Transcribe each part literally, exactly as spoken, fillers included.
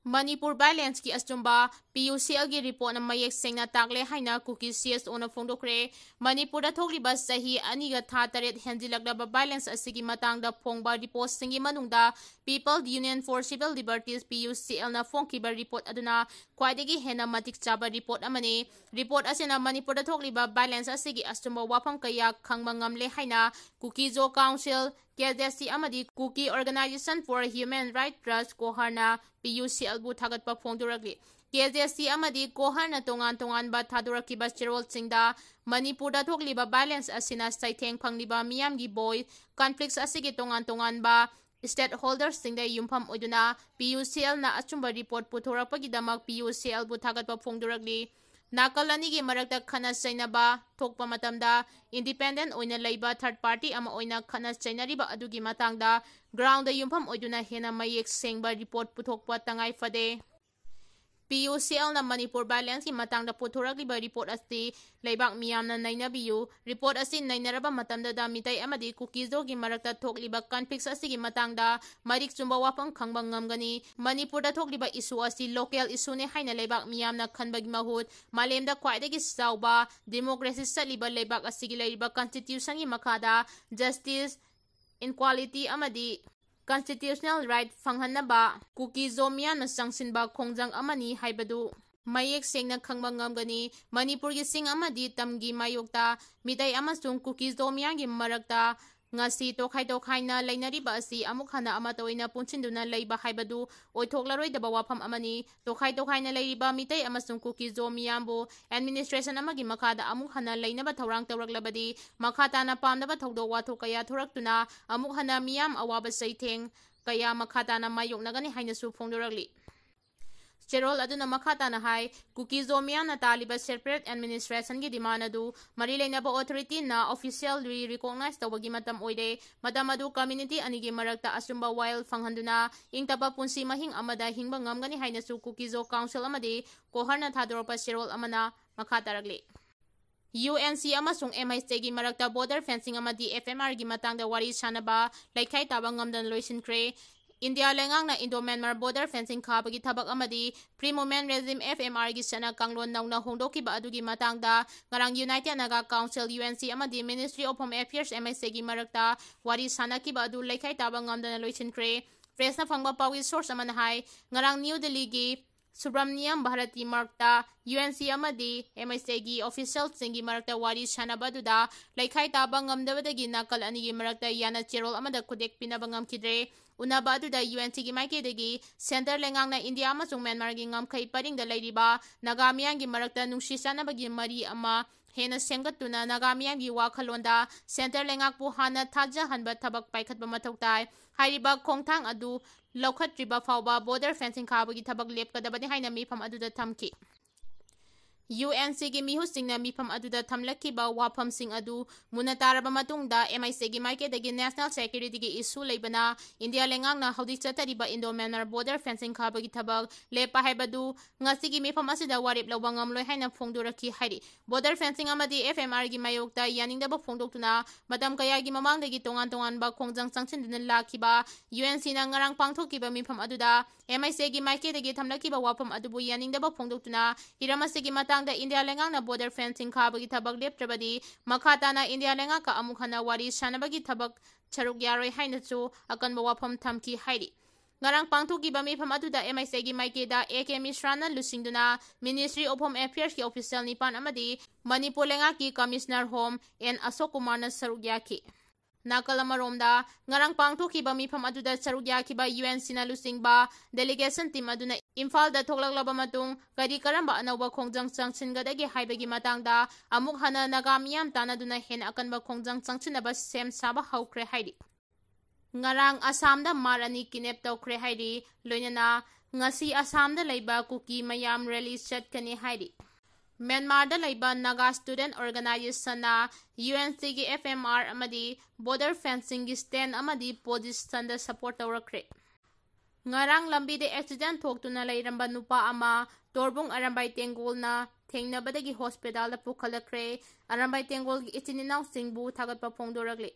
Manipur violence ꯀꯤ ꯑꯆꯨꯝꯕ P U C L ꯒꯤ report ꯅ ꯃꯌꯦꯛ ꯁꯦꯡꯅ ꯇꯥꯛꯂꯦ ꯍꯥꯏꯅ ꯀꯨꯀꯤ C S O ꯅ ꯐꯣꯡꯗꯣꯛꯈ꯭ꯔꯦ꯫ ꯃꯅꯤꯄꯨꯔꯗ ꯊꯣꯛꯂꯤꯕ ꯆꯍꯤ ꯑꯅꯤꯒ ꯊꯥ ꯇꯔꯦꯠ ꯍꯦꯟꯖꯤꯜꯂꯛꯂꯕ violence ꯑꯁꯤꯒꯤ ꯃꯇꯥꯡꯗ ꯐꯣꯡꯕ report ꯁꯤꯡꯒꯤ ꯃꯅꯨꯡꯗ People Union for Civil Liberties, P U C L ꯅ ꯐꯣꯡꯈꯤꯕ report ꯑꯗꯨꯅ ꯈ꯭ꯋꯥꯏꯗꯒꯤ ꯍꯦꯟꯅ ꯃꯇꯤꯛ ꯆꯥꯕ report ꯑꯃꯅꯤ꯫ Report ꯑꯁꯤꯅ ꯃꯅꯤꯄꯨꯔꯗ ꯊꯣꯛꯂꯤꯕ violence ꯑꯁꯤꯒꯤ ꯑꯆꯨꯝꯕ ꯋꯥꯐꯝ ꯀꯌꯥ ꯈꯪꯕ ꯉꯝꯂꯦ ꯍꯥꯏꯅ Kuki-Zo Council, K Z C, ꯑꯃꯗꯤ Kuki Organization for Human Rights Trust, ꯀꯣꯍꯔꯅ P U C L ꯕꯨ ꯊꯥꯒꯠꯄ ꯐꯣꯡꯗꯣꯔꯛꯂꯤ꯫ K Z C ꯑꯃꯗꯤ ꯀꯣꯍꯔꯅ ꯇꯣꯉꯥꯟ ꯇꯣꯉꯥꯟꯕ ꯊꯥꯗꯣꯔꯛꯈꯤꯕ ꯆꯦꯔꯣꯜꯁꯤꯡꯗ ꯃꯅꯤꯄꯨꯔꯗ ꯊꯣꯛꯂꯤꯕ violence ꯑꯁꯤꯅ ꯆꯩꯊꯦꯡ ꯐꯪꯂꯤꯕ ꯃꯤꯌꯥꯝꯒꯤ voice, conflicts ꯑꯁꯤꯒꯤ ꯇꯣꯉꯥꯟ ꯇꯣꯉꯥꯟꯕ stakeholders ꯁꯤꯡꯗ ꯌꯨꯝꯐꯝ ꯑꯣꯏꯗꯨꯅ P U C L ꯅ ꯑꯆꯨꯝꯕ report ꯄꯨꯊꯣꯔꯛꯄꯒꯤꯗꯃꯛ P U C L ꯕꯨ ꯊꯥꯒꯠꯄ ꯐꯣꯡꯗꯣꯔꯛꯂꯤ꯫ ꯅꯥꯀꯜ ꯑꯅꯤꯒꯤ ꯃꯔꯛꯇ ꯈꯠꯅ ꯆꯩꯅꯕ ꯊꯣꯛꯄ ꯃꯇꯝꯗ independent ꯑꯣꯏꯅ ꯂꯩꯕ third party ꯑꯃ ꯑꯣꯏꯅ ꯈꯠꯅ ꯆꯩꯅꯔꯤꯕ ꯑꯗꯨꯒꯤ ꯃꯇꯥꯡꯗ ground ꯗ ꯌꯨꯝꯐꯝ ꯑꯣꯏꯗꯨꯅ ꯍꯦꯟꯅ ꯃꯌꯦꯛ ꯁꯦꯡꯕ report ꯄꯨꯊꯣꯛꯄ ꯇꯉꯥꯏ ꯐꯗꯦ꯫ P U C L ꯅ ꯃꯅꯤꯄꯨꯔ violence ꯀꯤ ꯃꯇꯥꯡꯗ ꯄꯨꯊꯣꯔꯛꯂꯤꯕ report ꯑꯁꯤ ꯂꯩꯕꯥꯛ ꯃꯤꯌꯥꯝꯅ ꯅꯩꯅꯕꯤꯌꯨ꯫ Report ꯑꯁꯤ ꯅꯩꯅꯔꯕ ꯃꯇꯝꯗꯗ ꯃꯤꯇꯩ ꯑꯃꯗꯤ ꯀꯨꯀꯤ-ꯖꯣꯒꯤ ꯃꯔꯛꯇ ꯊꯣꯛꯂꯤꯕ conflicts ꯑꯁꯤꯒꯤ ꯃꯇꯥꯡꯗ ꯃꯔꯤꯛ ꯆꯨꯝꯕ ꯋꯥꯐꯝ ꯈꯪꯕ ꯉꯝꯒꯅꯤ꯫ ꯃꯅꯤꯄꯨꯔꯗ ꯊꯣꯛꯂꯤꯕ issue ꯑꯁꯤ local issue ꯅꯤ ꯍꯥꯏꯅ ꯂꯩꯕꯥꯛ ꯃꯤꯌꯥꯝꯅ ꯈꯟꯕꯒꯤ ꯃꯍꯨꯠ ꯃꯥꯂꯦꯝꯗ ꯈ꯭ꯋꯥꯏꯗꯒꯤ ꯆꯥꯎꯕ democracy ꯆꯠꯂꯤꯕ ꯂꯩꯕꯥꯛ ꯑꯁꯤꯒꯤ ꯂꯩꯔꯤꯕ constitution ꯒꯤ ꯃꯈꯥꯗ justice, equality ꯑꯃꯗꯤ constitutional right ꯐꯪꯍꯟꯅꯕ ꯀꯨꯀꯤ-ꯖꯣ ꯃꯤꯌꯥꯝꯅ ꯆꯪꯁꯤꯟꯕ ꯈꯣꯡꯖꯪ ꯑꯃꯅꯤ ꯍꯥꯏꯕꯗꯨ ꯃꯌꯦꯛ ꯁꯦꯡꯅ ꯈꯪꯕ ꯉꯝꯒꯅꯤ꯫ ꯃꯅꯤꯄꯨꯔꯒꯤ ꯆꯤꯡ ꯑꯃꯗꯤ ꯇꯝꯒꯤ ꯃꯥꯌꯣꯛꯇ ꯃꯤꯇꯩ ꯑꯃꯁꯨꯡ ꯀꯨꯀꯤ-ꯖꯣ ꯃꯤꯌꯥꯝꯒꯤ ꯃꯔꯛꯇ ꯉꯁꯤ ꯇꯣꯈꯥꯏ ꯇꯣꯈꯥꯏꯅ ꯂꯩꯅꯔꯤꯕ ꯑꯁꯤ ꯑꯃꯨꯛ ꯍꯟꯅ ꯑꯃꯠꯇ ꯑꯣꯏꯅ ꯄꯨꯟꯁꯤꯟꯗꯨꯅ ꯂꯩꯕ ꯍꯥꯏꯕꯗꯨ ꯑꯣꯏꯊꯣꯛꯂꯔꯣꯏꯗꯕ ꯋꯥꯐꯝ ꯑꯃꯅꯤ꯫ ꯇꯣꯈꯥꯏ ꯇꯣꯈꯥꯏꯅ ꯂꯩꯔꯤꯕ ꯃꯤꯇꯩ ꯑꯃꯁꯨꯡ ꯀꯨꯀꯤ-ꯖꯣ ꯃꯤꯌꯥꯝꯕꯨ administration ꯑꯃꯒꯤ ꯃꯈꯥꯗ ꯑꯃꯨꯛ ꯍꯟꯅ ꯂꯩꯅꯕ ꯊꯧꯔꯥꯡ ꯇꯧꯔꯛꯂꯕꯗꯤ ꯃꯈꯥ ꯇꯥꯅ ꯄꯥꯝꯗꯕ ꯊꯧꯗꯣꯛ ꯋꯥꯊꯣꯛ ꯀꯌꯥ ꯊꯣꯔꯛꯇꯨꯅ ꯑꯃꯨꯛ ꯍꯟꯅ ꯃꯤꯌꯥꯝ ꯑꯋꯥꯕ ꯆꯩꯊꯦꯡ ꯀꯌꯥ ꯃꯈꯥ ꯇꯥꯅ ꯃꯥꯌꯣꯛꯅꯒꯅꯤ ꯍꯥꯏꯅꯁꯨ ꯐꯣꯡꯗꯣꯔꯛꯂꯤ꯫ ꯆꯦꯔꯣꯜ ꯑꯗꯨꯅ ꯃꯈꯥ ꯇꯥꯅ ꯍꯥꯏ, ꯀꯨꯀꯤ-ꯖꯣ ꯃꯤꯌꯥꯝꯅ ꯇꯥꯜꯂꯤꯕ separate administration ꯒꯤ demand ꯑꯗꯨ ꯃꯔꯤ ꯂꯩꯅꯕ authority ꯅ officially recognize ꯇꯧꯕꯒꯤ ꯃꯇꯝ ꯑꯣꯏꯔꯦ꯫ ꯃꯇꯝ ꯑꯗꯨ community ꯑꯅꯤꯒꯤ ꯃꯔꯛꯇ ꯑꯆꯨꯝꯕ ꯋꯥꯌꯦꯜ ꯐꯪꯍꯟꯗꯨꯅ ꯏꯪ ꯇꯞꯄ ꯄꯨꯟꯁꯤ ꯃꯍꯤꯡ ꯑꯃꯗ ꯍꯤꯡꯕ ꯉꯝꯒꯅꯤ ꯍꯥꯏꯅꯁꯨ ꯀꯨꯀꯤ-ꯖꯣ Council ꯑꯃꯗꯤ ꯀꯣꯍꯔꯅ ꯊꯥꯗꯣꯔꯛꯄ ꯆꯦꯔꯣꯜ ꯑꯃꯅ ꯃꯈꯥ ꯇꯥꯔꯛꯂꯤ꯫ U N C ꯑꯃꯁꯨꯡ M H A ꯒꯤ ꯃꯔꯛꯇ border fencing ꯑꯃꯗꯤ F M R ꯒꯤ ꯃꯇꯥꯡꯗ ꯋꯥꯔꯤ ꯁꯥꯅꯕ ꯂꯩꯈꯥꯏ ꯇꯥꯕ ꯉꯝꯗꯅ ꯂꯣꯏꯁꯤꯟꯈ꯭ꯔꯦ꯫ ꯏꯟꯗꯤꯌꯥ ꯂꯩꯉꯥꯛꯅ Indo-Myanmar border fencing ꯈꯥꯕꯒꯤ ꯊꯕꯛ ꯑꯃꯗꯤ Free Movement Regime, F M R ꯒꯤ ꯆꯠꯅ ꯀꯥꯡꯂꯣꯟ ꯅꯧꯅ ꯍꯣꯡꯗꯣꯛꯈꯤꯕ ꯑꯗꯨꯒꯤ ꯃꯇꯥꯡꯗ ꯉꯔꯥꯡ United Naga Council, U N C, ꯑꯃꯗꯤ Ministry of Home Affairs, M H A, ꯒꯤ ꯃꯔꯛꯇ ꯋꯥꯔꯤ ꯁꯥꯟꯅꯈꯤꯕ ꯑꯗꯨ ꯂꯩꯈꯥꯏ ꯇꯥꯕ ꯉꯝꯗꯅ ꯂꯣꯏꯁꯤꯟꯈ꯭ꯔꯦ꯫ Press ꯅ ꯐꯪꯕ ꯄꯥꯎꯒꯤ source ꯑꯃꯅ ꯍꯥꯏ, ꯉꯔꯥꯡ ꯅ꯭ꯌꯨ ꯗꯤꯜꯂꯤꯒꯤ Subramaniam Bharati ꯃꯔꯛꯇ U N C ꯑꯃꯗꯤ M H A ꯒꯤ official ꯁꯤꯡꯒꯤ ꯃꯔꯛꯇ ꯋꯥꯔꯤ ꯁꯥꯟꯅꯕ ꯑꯗꯨꯗ ꯂꯩꯈꯥꯏ ꯇꯥꯕ ꯉꯝꯗꯕꯗꯒꯤ ꯅꯥꯀꯜ ꯑꯅꯤꯒꯤ ꯃꯔꯛꯇ ꯌꯥꯅ ꯆꯦꯔꯣꯜ ꯑꯃꯗ ꯈꯨꯗꯦꯛ ꯄꯤꯅꯕ ꯉꯝꯈꯤꯗ꯭ꯔꯦ꯫ ꯎꯅꯕ ꯑꯗꯨꯗ U N C ꯒꯤ ꯃꯥꯏꯀꯩꯗꯒꯤ centre ꯂꯩꯉꯥꯛꯅ ꯏꯟꯗꯤꯌꯥ ꯑꯃꯁꯨꯡ ꯃ꯭ꯌꯥꯟꯃꯥꯔꯒꯤ ꯉꯝꯈꯩ ꯄꯔꯤꯡꯗ ꯂꯩꯔꯤꯕ ꯅꯥꯒꯥ ꯃꯤꯌꯥꯝꯒꯤ ꯃꯔꯛꯇ ꯅꯨꯡꯁꯤ ꯆꯥꯟꯅꯕꯒꯤ ꯃꯔꯤ ꯑꯃ ꯍꯦꯟꯅ ꯁꯦꯝꯒꯠꯇꯨꯅ ꯅꯥꯒꯥ ꯃꯤꯌꯥꯝꯒꯤ ꯋꯥꯈꯜꯂꯣꯟꯗ centre ꯂꯩꯉꯥꯛꯄꯨ ꯍꯥꯟꯅ ꯊꯥꯖꯍꯟꯕ ꯊꯕꯛ ꯄꯥꯏꯈꯠꯄ ꯃꯊꯧ ꯇꯥꯏ꯫ ꯍꯥꯏꯔꯤꯕ ꯈꯣꯡꯊꯥꯡ ꯑꯗꯨ ꯂꯧꯈꯠꯇ꯭ꯔꯤꯕ ꯐꯥꯎꯕ border fencing ꯈꯥꯕꯒꯤ ꯊꯕꯛ ꯂꯦꯞꯀꯗꯕꯅꯤ ꯍꯥꯏꯅ ꯃꯤꯐꯝ ꯑꯗꯨꯗ ꯊꯝꯈꯤ꯫ U N C ꯒꯤ ꯃꯤꯍꯨꯠꯁꯤꯡꯅ ꯃꯤꯐꯝ ꯑꯗꯨꯗ ꯊꯝꯂꯛꯈꯤꯕ ꯋꯥꯐꯝꯁꯤꯡ ꯑꯗꯨ ꯃꯨꯟꯅ ꯇꯥꯔꯕ ꯃꯇꯨꯡꯗ, M H A ꯒꯤ ꯃꯥꯏꯀꯩꯗꯒꯤ national security ꯒꯤ issue ꯂꯩꯕꯅ ꯏꯟꯗꯤꯌꯥ ꯂꯩꯉꯥꯛꯅ ꯍꯧꯖꯤꯛ ꯆꯠꯊꯔꯤꯕ Indo-Myanmar border fencing ꯈꯥꯕꯒꯤ ꯊꯕꯛ ꯂꯦꯞꯄ ꯍꯥꯏꯕꯗꯨ ꯉꯁꯤꯒꯤ ꯃꯤꯐꯝ ꯑꯁꯤꯗ ꯋꯥꯔꯦꯞ ꯂꯧꯕ ꯉꯝꯂꯣꯏ ꯍꯥꯏꯅ ꯐꯣꯡꯗꯣꯔꯛꯈꯤ ꯍꯥꯏꯔꯤ꯫ Border fencing ꯑꯃꯗꯤ F M R ꯒꯤ ꯃꯥꯌꯣꯛꯇ ꯌꯥꯅꯤꯡꯗꯕ ꯐꯣꯡꯗꯣꯛꯇꯨꯅ ꯃꯇꯝ ꯀꯌꯥꯒꯤ ꯃꯃꯥꯡꯗꯒꯤ ꯇꯣꯉꯥꯟ ꯇꯣꯉꯥꯟꯕ ꯈꯣꯡꯖꯪ ꯆꯪꯁꯤꯟꯗꯨꯅ ꯂꯥꯛꯈꯤꯕ U N C ꯅ ꯉꯔꯥꯡ ꯄꯥꯡꯊꯣꯛꯈꯤꯕ ꯃꯤꯐꯝ ꯑꯗꯨꯗ M H A ꯒꯤ ꯃꯥꯏꯀꯩꯗꯒꯤ ꯊꯝꯂꯛꯈꯤꯕ ꯋꯥꯐꯝ ꯑꯗꯨꯕꯨ ꯌꯥꯅꯤꯡꯗꯕ ꯐꯣꯡꯗꯣꯛꯇꯨꯅ ꯍꯤꯔꯝ ꯑꯁꯤꯒꯤ ꯃꯇꯥꯡꯗ ꯏꯟꯗꯤꯌꯥ ꯂꯩꯉꯥꯛꯅ border fencing ꯈꯥꯕꯒꯤ ꯊꯕꯛ ꯂꯦꯞꯇ꯭ꯔꯕꯗꯤ ꯃꯈꯥ ꯇꯥꯅ ꯏꯟꯗꯤꯌꯥ ꯂꯩꯉꯥꯛꯀ ꯑꯃꯨꯛ ꯍꯟꯅ ꯋꯥꯔꯤ ꯁꯥꯟꯅꯕꯒꯤ ꯊꯕꯛ ꯁꯔꯨꯛ ꯌꯥꯔꯣꯏ ꯍꯥꯏꯅꯁꯨ ꯑꯀꯟꯕ ꯋꯥꯐꯝ ꯊꯝꯈꯤ ꯍꯥꯏꯔꯤ꯫ ꯉꯔꯥꯡ ꯄꯥꯡꯊꯣꯛꯈꯤꯕ ꯃꯤꯐꯝ ꯑꯗꯨꯗ M H A ꯒꯤ ꯃꯥꯏꯀꯩꯗ A K ꯃꯤꯁ꯭ꯔꯥꯅ ꯂꯨꯆꯤꯡꯗꯨꯅ Ministry of Home Affairs ꯀꯤ official ꯅꯤꯄꯥꯟ ꯑꯃꯗꯤ ꯃꯅꯤꯄꯨꯔ ꯂꯩꯉꯥꯛꯀꯤ Commissioner Home N ꯑꯁꯣꯛ ꯀꯨꯃꯥꯔꯅ ꯁꯔꯨꯛ ꯌꯥꯈꯤ꯫ ꯅꯥꯀꯜ ꯑꯃꯔꯣꯝꯗ, ꯉꯔꯥꯡ ꯄꯥꯡꯊꯣꯛꯈꯤꯕ ꯃꯤꯐꯝ ꯑꯗꯨꯗ ꯁꯔꯨꯛ ꯌꯥꯈꯤꯕ U N C ꯅ ꯂꯨꯆꯤꯡꯕ delegation team ꯑꯗꯨꯅ ꯏꯝꯐꯥꯜꯗ ꯊꯣꯛꯂꯛꯂꯕ ꯃꯇꯨꯡ ꯀꯔꯤ ꯀꯔꯝꯕ ꯑꯅꯧꯕ ꯈꯣꯡꯖꯪ ꯆꯪꯁꯤꯟꯒꯗꯒꯦ ꯍꯥꯏꯕꯒꯤ ꯃꯇꯥꯡꯗ ꯑꯃꯨꯛ ꯍꯟꯅ ꯅꯥꯒꯥ ꯃꯤꯌꯥꯝ ꯇꯥꯟꯅꯗꯨꯅ ꯍꯦꯟꯅ ꯑꯀꯟꯕ ꯈꯣꯡꯖꯪ ꯆꯪꯁꯤꯟꯅꯕ ꯁꯦꯝ ꯁꯥꯕ ꯍꯧꯈ꯭ꯔꯦ ꯍꯥꯏꯔꯤ꯫ ꯉꯔꯥꯡ ꯑꯁꯥꯝꯗ ꯃꯥꯔ ꯑꯅꯤ kidnap ꯇꯧꯈ꯭ꯔꯦ ꯍꯥꯏꯔꯤ꯫ ꯂꯣꯏꯅꯅ ꯉꯁꯤ ꯑꯁꯥꯝꯗ ꯂꯩꯕ ꯀꯨꯀꯤ ꯃꯌꯥꯝ rally ꯆꯠꯀꯅꯤ ꯍꯥꯏꯔꯤ꯫ ꯃ꯭ꯌꯥꯟꯃꯥꯔꯗ ꯂꯩꯕ Naga Student Organization ꯅ U N C ꯒꯤ F M R ꯑꯃꯗꯤ border fencing ꯒꯤ stand ꯑꯃꯗꯤ position ꯗ support ꯇꯧꯔꯛꯈ꯭ꯔꯦ꯫ ꯉꯔꯥꯡ ꯂꯝꯕꯤꯗ accident ꯊꯣꯛꯇꯨꯅ ꯂꯩꯔꯝꯕ ꯅꯨꯄꯥ ꯑꯃ ꯇꯣꯔꯕꯨꯡ ꯑꯔꯝꯕꯥꯏ ꯇꯦꯡꯒꯣꯜꯅ ꯊꯦꯡꯅꯕꯗꯒꯤ hospital ꯗ ꯄꯨꯈꯠꯂꯛꯈ꯭ꯔꯦ꯫ ꯑꯔꯝꯕꯥꯏ ꯇꯦꯡꯒꯣꯜꯒꯤ ꯏꯆꯤꯟ ꯏꯅꯥꯎꯁꯤꯡꯕꯨ ꯊꯥꯒꯠꯄ ꯐꯣꯡꯗꯣꯔꯛꯂꯤ꯫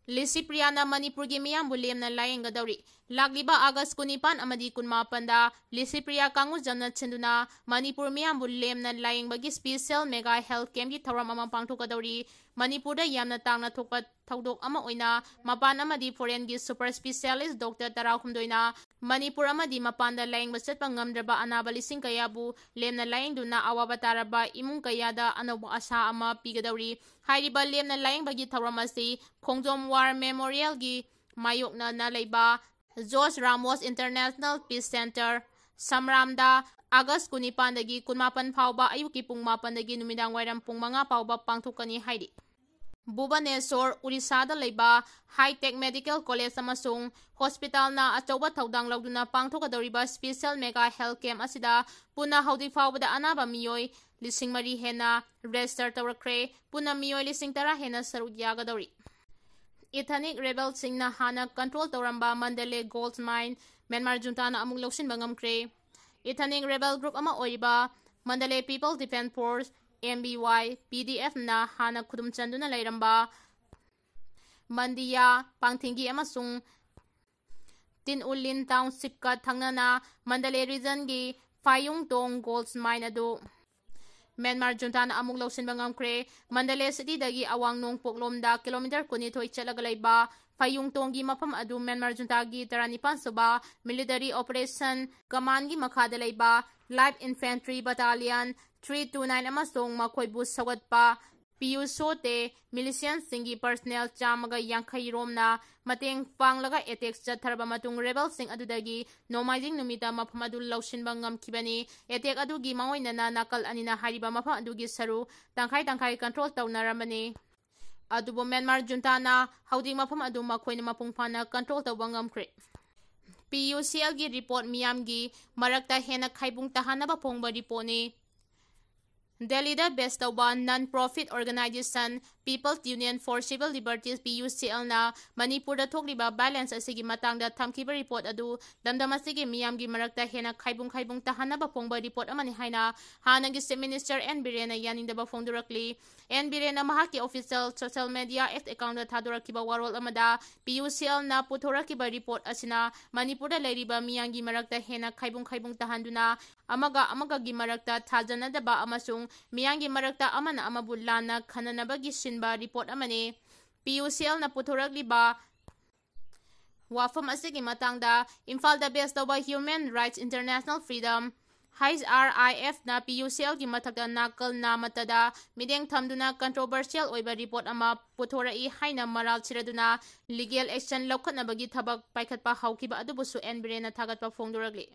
ꯂꯤꯁꯤꯄ꯭ꯔꯤꯌꯥꯅ ꯃꯅꯤꯄꯨꯔꯒꯤ ꯃꯤꯌꯥꯝꯕꯨ ꯂꯦꯝꯅ ꯂꯥꯌꯦꯡꯒꯗꯧꯔꯤ꯫ ꯂꯥꯛꯂꯤꯕ ꯑꯥꯒꯁ ꯀꯨꯟꯅꯤꯄꯥꯟ ꯑꯃꯗꯤ ꯀꯨꯟꯃꯥꯄꯟꯗ ꯂꯤꯁꯤꯄ꯭ꯔꯤꯌꯥ ꯀꯥꯡꯉꯨꯖꯝꯅ ꯁꯤꯟꯗꯨꯅ ꯃꯅꯤꯄꯨꯔ ꯃꯤꯌꯥꯝꯕꯨ ꯂꯦꯝꯅ ꯂꯥꯌꯦꯡꯕꯒꯤ special mega health campꯀꯤ ꯊꯧꯔꯝ ꯑꯃ ꯄꯥꯡꯊꯣꯛꯀꯗꯧꯔꯤ꯫ ꯃꯅꯤꯄꯨꯔꯗ ꯌꯥꯝꯅ ꯇꯥꯡꯅ ꯊꯣꯛꯄ ꯊꯧꯗꯣꯛ ꯑꯃ ꯑꯣꯏꯅ ꯃꯄꯥꯟ ꯑꯃꯗꯤ foreignꯒꯤ super specialist doctor ꯇꯔꯥꯍꯨꯝꯗꯣꯏꯅ ꯃꯅꯤꯄꯨꯔ ꯑꯃꯗꯤ ꯃꯄꯥꯟꯗ ꯂꯥꯌꯦꯡꯕ ꯆꯠꯄ ꯉꯝꯗ꯭ꯔꯕ ꯑꯅꯥꯕ ꯂꯤꯁꯤꯡ ꯀꯌꯥꯕꯨ ꯂꯦꯝꯅ ꯂꯥꯌꯦꯡꯗꯨꯅ ꯑꯋꯥꯕ ꯇꯥꯔꯕ ꯏꯃꯨꯡ ꯀꯌꯥꯗ ꯑꯅꯧꯕ ꯑꯥꯁꯥ ꯑꯃ ꯄꯤꯒꯗꯧꯔꯤ꯫ ꯍꯥꯏꯔꯤꯕ ꯂꯦꯝꯅ ꯂꯥꯌꯦꯡꯕꯒꯤ ꯊꯧꯔꯝ ꯑꯁꯤ ꯈꯣꯡꯖꯣꯝ War Memorialꯒꯤ ꯃꯥꯌꯣꯛꯅꯅ ꯂꯩꯕ George Ramos International Peace Centre, ꯁꯝꯔꯥꯝꯗ ꯑꯥꯒꯁ ꯀꯨꯟꯅꯤꯄꯥꯟꯗꯒꯤ ꯀꯨꯟꯃꯥꯄꯟ ꯐꯥꯎꯕ ꯑꯌꯨꯛꯀꯤ ꯄꯨꯡ ꯃꯥꯄꯟꯗꯒꯤ ꯅꯨꯃꯤꯗꯥꯡ ꯋꯥꯏꯔꯝ ꯄꯨꯡ ꯃꯉꯥ ꯐꯥꯎꯕ ꯄꯥꯡꯊꯣꯛꯀꯅꯤ ꯍꯥꯏꯔꯤ꯫ ꯚꯨꯕꯅꯦꯁꯣꯔ, ꯎꯔꯤꯁꯥꯗ ꯂꯩꯕ Hitech Medical College ꯑꯃꯁꯨꯡ hospitalꯅ ꯑꯆꯧꯕ ꯊꯧꯗꯥꯡ ꯂꯧꯗꯨꯅ ꯄꯥꯡꯊꯣꯛꯀꯗꯧꯔꯤꯕ special mega health camp ꯑꯁꯤꯗ ꯄꯨꯟꯅ ꯍꯧꯖꯤꯛ ꯐꯥꯎꯕꯗ ꯑꯅꯥꯕ ꯃꯤꯑꯣꯏ ꯂꯤꯁꯤꯡ ꯃꯔꯤ ꯍꯦꯟꯅ register ꯇꯧꯔꯛꯈ꯭ꯔꯦ꯫ ꯄꯨꯟꯅ ꯃꯤꯑꯣꯏ ꯂꯤꯁꯤꯡ ꯇꯔꯥ ꯍꯦꯟꯅ ꯁꯔꯨꯛ ꯌꯥꯒꯗꯧꯔꯤ꯫ Ethnic rebelꯁꯤꯡꯅ ꯍꯥꯟꯅ control ꯇꯧꯔꯝꯕ ꯃꯟꯗꯂꯦ gold mine ꯃ꯭ꯌꯥꯟꯃꯥꯔ ꯖꯨꯟꯇꯥꯅ ꯑꯃꯨꯛ ꯂꯧꯁꯤꯟꯕ ꯉꯝꯈ꯭ꯔꯦ꯫ Ethnic rebel group ꯑꯃ ꯑꯣꯏꯔꯤꯕ Mandalay People Defence Force, M B Y, P D Fꯅ ꯍꯥꯟꯅ ꯈꯨꯗꯨꯝ ꯆꯟꯗꯨꯅ ꯂꯩꯔꯝꯕ ꯃꯟꯗꯤꯌꯥ, ꯄꯥꯡꯊꯤꯡꯒꯤ ꯑꯃꯁꯨꯡ ꯇꯤꯟ ꯎꯂꯤꯟ townshipꯀ ꯊꯪꯅꯅ ꯃꯟꯗꯂꯦ regionꯒꯤ ꯐꯥꯌꯨꯡꯇꯣꯡ gold mine ꯑꯗꯨ ꯃ꯭ꯌꯥꯟꯃꯥꯔ ꯖꯨꯟꯇꯥꯅ ꯑꯃꯨꯛ ꯂꯧꯁꯤꯟꯕ ꯉꯝꯈ꯭ꯔꯦ꯫ ꯃꯟꯗꯂꯦ cityꯗꯒꯤ ꯑꯋꯥꯡ ꯅꯣꯡꯄꯣꯛꯂꯣꯝꯗ kilometre ꯀꯨꯟꯅꯤꯊꯣꯏ ꯆꯠꯂꯒ ꯂꯩꯕ ꯐꯥꯌꯨꯡꯇꯣꯡꯒꯤ ꯃꯐꯝ ꯑꯗꯨ ꯃ꯭ꯌꯥꯟꯃꯥꯔ ꯖꯨꯟꯇꯥꯒꯤ ꯇꯔꯥꯅꯤꯄꯥꯟ ꯁꯨꯕ Military Operation Commandꯒꯤ ꯃꯈꯥꯗ ꯂꯩꯕ Light Infantry Battalion three two nine ꯑꯃꯁꯨꯡ ꯃꯈꯣꯏꯕꯨ ꯁꯧꯒꯠꯄ ꯄꯤꯌꯨꯁꯣꯇꯦ militiaꯁꯤꯡꯒꯤ personnel ꯆꯥꯝꯃꯒ ꯌꯥꯡꯈꯩ ꯔꯣꯝꯅ ꯃꯇꯦꯡ ꯄꯥꯡꯂꯒ attack ꯆꯠꯊꯔꯕ ꯃꯇꯨꯡ rebelꯁꯤꯡ ꯑꯗꯨꯗꯒꯤ ꯅꯣꯡꯃꯥꯏꯖꯤꯡ ꯅꯨꯃꯤꯠꯇ ꯃꯐꯝ ꯑꯗꯨ ꯂꯧꯁꯤꯟꯕ ꯉꯝꯈꯤꯕꯅꯤ꯫ Attack ꯑꯗꯨꯒꯤ ꯃꯥꯡꯑꯣꯏꯅꯅ ꯅꯥꯀꯜ ꯑꯅꯤꯅ ꯍꯥꯏꯔꯤꯕ ꯃꯐꯝ ꯑꯗꯨꯒꯤ ꯁꯔꯨ ꯇꯪꯈꯥꯏ ꯇꯪꯈꯥꯏ control ꯇꯧꯅꯔꯝꯕꯅꯤ꯫ ꯑꯗꯨꯕꯨ ꯃ꯭ꯌꯥꯟꯃꯥꯔ ꯖꯨꯟꯇꯥꯅ ꯍꯧꯖꯤꯛ ꯃꯐꯝ ꯑꯗꯨ ꯃꯈꯣꯏꯅ ꯃꯄꯨꯡ ꯐꯥꯅ control ꯇꯧꯕ ꯉꯝꯈ꯭ꯔꯦ꯫ P U C Lꯒꯤ report ꯃꯤꯌꯥꯝꯒꯤ ꯃꯔꯛꯇ ꯍꯦꯟꯅ ꯈꯥꯏꯕꯨꯡ ꯇꯥꯍꯟꯅꯕ ꯐꯣꯡꯕ reportꯅꯤ꯫ ꯗꯦꯜꯂꯤꯗ ꯕꯦꯁ ꯇꯧꯕ non profit organization People's Union for Civil Liberties, P U C L ꯅ ꯃꯅꯤꯄꯨꯔꯗ ꯊꯣꯛꯂꯤꯕ violence ꯑꯁꯤꯒꯤ ꯃꯇꯥꯡꯗ ꯊꯝꯈꯤꯕ report ꯑꯗꯨ ꯂꯝꯗꯝ ꯑꯁꯤꯒꯤ ꯃꯤꯌꯥꯝꯒꯤ ꯃꯔꯛꯇ ꯍꯦꯟꯅ ꯈꯥꯏꯕꯨꯡ ꯈꯥꯏꯕꯨꯡ ꯇꯥꯍꯟꯅꯕ ꯐꯣꯡꯕ report ꯑꯃꯅꯤ ꯍꯥꯏꯅ ꯍꯥꯟꯅꯒꯤ Chief Minister N ꯕꯤꯔꯦꯟꯅ ꯌꯥꯅꯤꯡꯗꯕ ꯐꯣꯡꯗꯣꯔꯛꯂꯤ꯫ N ꯕꯤꯔꯦꯟꯅ ꯃꯍꯥꯛꯀꯤ official social media X account ꯊꯥꯗꯣꯔꯛꯈꯤꯕ ꯋꯥꯔꯣꯜ ꯑꯃꯗ P U C L ꯅ ꯄꯨꯊꯣꯔꯛꯈꯤꯕ report ꯑꯁꯤꯅ ꯃꯅꯤꯄꯨꯔꯗ ꯂꯩꯔꯤꯕ ꯃꯤꯌꯥꯝꯒꯤ ꯃꯔꯛꯇ ꯍꯦꯟꯅ ꯈꯥꯏꯕꯨꯡ ꯈꯥꯏꯕꯨꯡ ꯇꯥꯍꯟꯗꯨꯅ ꯑꯃꯒ ꯑꯃꯒꯒꯤ ꯃꯔꯛꯇ ꯊꯥꯖꯅꯗꯕ ꯑꯃꯁꯨꯡ ꯃꯤꯌꯥꯝꯒꯤ ꯃꯔꯛꯇ ꯑꯃꯅ ꯑꯃꯕꯨ ꯂꯥꯟꯅ ꯈꯟꯅꯅꯕꯒꯤ ꯁꯤꯟꯕ report ꯑꯃꯅꯤ꯫ P U C L ꯅ ꯄꯨꯊꯣꯔꯛꯂꯤꯕ ꯋꯥꯐꯝ ꯑꯁꯤꯒꯤ ꯃꯇꯥꯡꯗ ꯏꯝꯐꯥꯜꯗ base ꯇꯧꯕ Human Rights International Freedom, H R I F ꯅ P U C L ꯒꯤ ꯃꯊꯛꯇ ꯅꯥꯀꯜ ꯅꯥꯃꯠꯇꯗ ꯃꯤꯠꯌꯦꯡ ꯊꯝꯗꯨꯅ controversial ꯑꯣꯏꯕ report ꯑꯃ ꯄꯨꯊꯣꯔꯛꯏ ꯍꯥꯏꯅ ꯃꯔꯥꯜ ꯁꯤꯔꯗꯨꯅ legal action ꯂꯧꯈꯠꯅꯕꯒꯤ ꯊꯕꯛ ꯄꯥꯏꯈꯠꯄ ꯍꯧꯈꯤꯕ ꯑꯗꯨꯕꯨꯁꯨ N ꯕꯤꯔꯦꯟꯅ ꯊꯥꯒꯠꯄ ꯐꯣꯡꯗꯣꯔꯛꯂꯤ꯫